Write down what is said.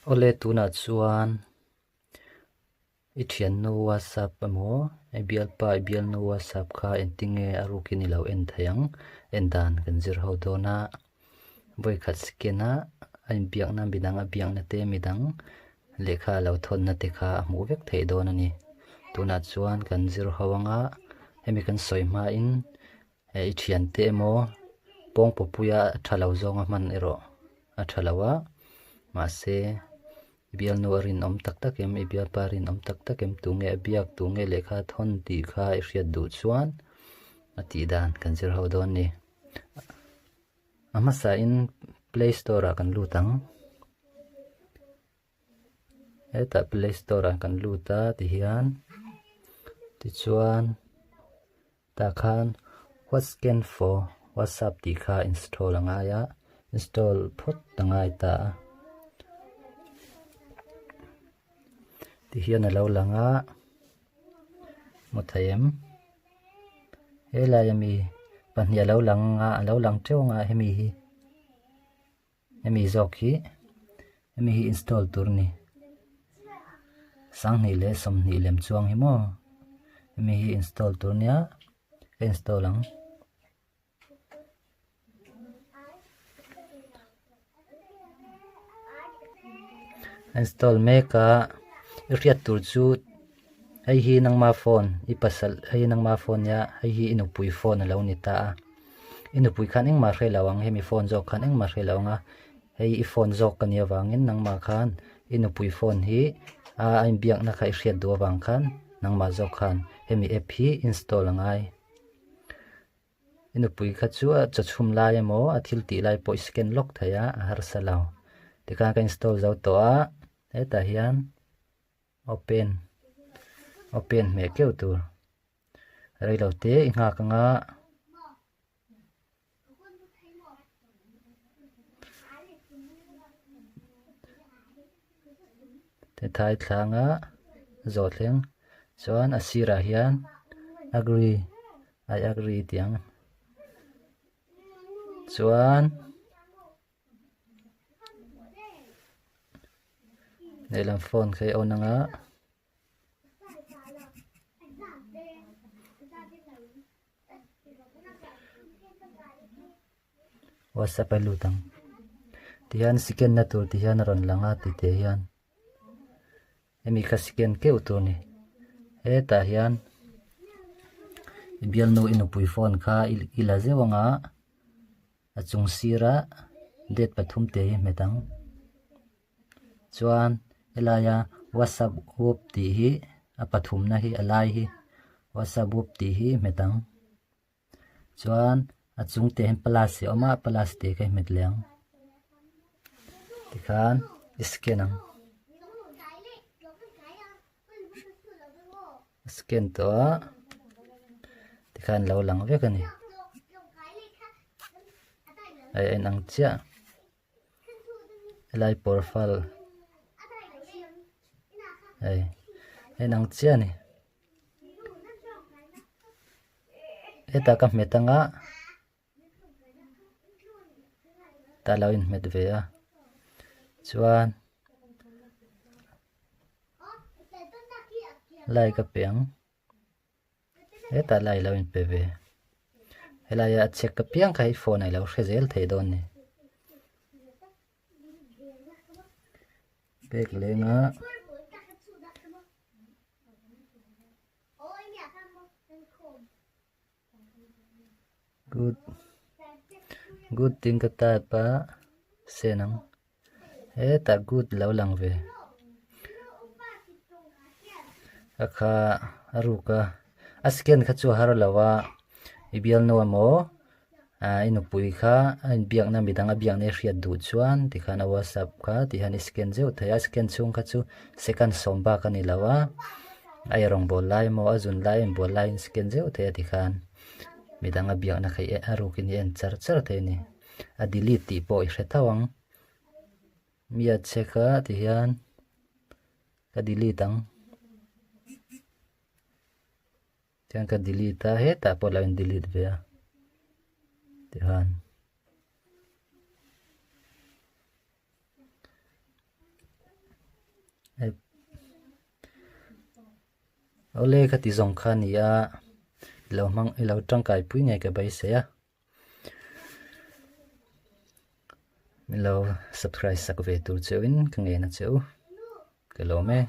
Awle tunah chuan i thiannu WhatsApp emaw i bialpa i bialnu WhatsApp kha engtinge a rukin i lo en thei ang en dan kan zir ho dawn a vawikhat scan a a inbiakna midang a biakna te midang lehkha a lo thawnna te kha a hmuh vek theih dawn a ni tunah chuan kan zir ho anga hemi kan sawi hmain I thiante emaw pawngpawpuia a tha lo zawnga hman erawh a tha lo a, mahse i bialnu a rinawm tak tak em, i bialpa a rinawm tak tak em, tunge a biak, tunge lehkha a thawn tih kha i hriat duh chuan a tih dan kan zir ho dawn a ni. A hmasain play store ah kan lut ang. Hetah play store ah kan lut a tihian tichuan tah khan whatscan for whatsapp tih kha install a ngai a install phawt a ngai ta a tihian a lo lang a hmu thei em helai ami pahnih a lo lang a a lo lang teuh ang a hemi hi. Hemi zawk hi hemi hi install tur a ni sanghnih leh sawmhnih lem chuang hi maw hemi hi install tur a nia ka install ang. Install mek a i hriat tur chu hei hi nangma phone i pasal hei hi nangma phone nia hei hi i nupui phone a lo ni ta a. I nupui khan engmah hre lo ang, hemi phone zawk khan engmah hre lo ang a, hei i phone zawk ka nih avangin nangmah khan i nupui phone hi a inbiakna kha i hriat duh avang khan nangmah zawk khan hemi app hi install a ngai. I nupui kha chu a chawchhum lai emaw a thil tih lai pawh i scan lawk thei a, a harsa lo. Tikhan ka install zo tawh a, hetah hian open open hmeh keuh tur. Reilo te i nghak anga thai thlanga zawh thleng chuan a sirah hian agree I agree tih ang chuan lehlam phone kha i on anga. Whatsapp a lut ang tihian scan na tur ti hian a rawn lang a ti teh hian hemi kha scan keuh tur a ni hetah hian i bialnu i nupui phone kha i la zeuh ang a a chung sira date pathum te hi hmet ang. Chuan helaia whatsapp group tih hi a pathumna hi a lai hi whatsapp group tih hi hmet ang. Chuan a chung te hian plus hi a awm a plus tih kha i hmet leh ang. Tikhan i scan ang. Scan tawh a tikhan lo lang vek a ni. A en ang chiah. Helai profile hei hei nang chiah a ni hetah ka hmet anga tah lo inhmet ve a chuan like a pe ang. Hetah lai lo inpe ve. Helaia a check apiang kha hi phone a ilo hre zel thei dawn ni. Pek lenga Good good ding ka type a sen ang. Hetah good lo lang ve. A kha a ruk a a scan kha chu a har lo a i bialnu emaw ah i nupui kha a inbiakna midang a biakna i hriat duh chuan tikhan a whatsapp kha tihian i scan zeuh thei a scan chhung kha chu second sawm bak a ni lo a a ei rawng bawl lai emaw a zun lai a inbual laiin scan zeuh thei a tikhan midang a biakna kha i a rukin i en char char thei a ni a delete tih pawh i hre tho ang mi a check a tihian ka delete ang. Tihian ka delete a hetah pawh lo in delete ve a tihian Awle ka ti zawng kha ni a, i lo hmang i lo tangkai pui ngei ka beisei a. Min lo subscribe sak ve tur cheu in ka ngen a cheu. Ka lawm e.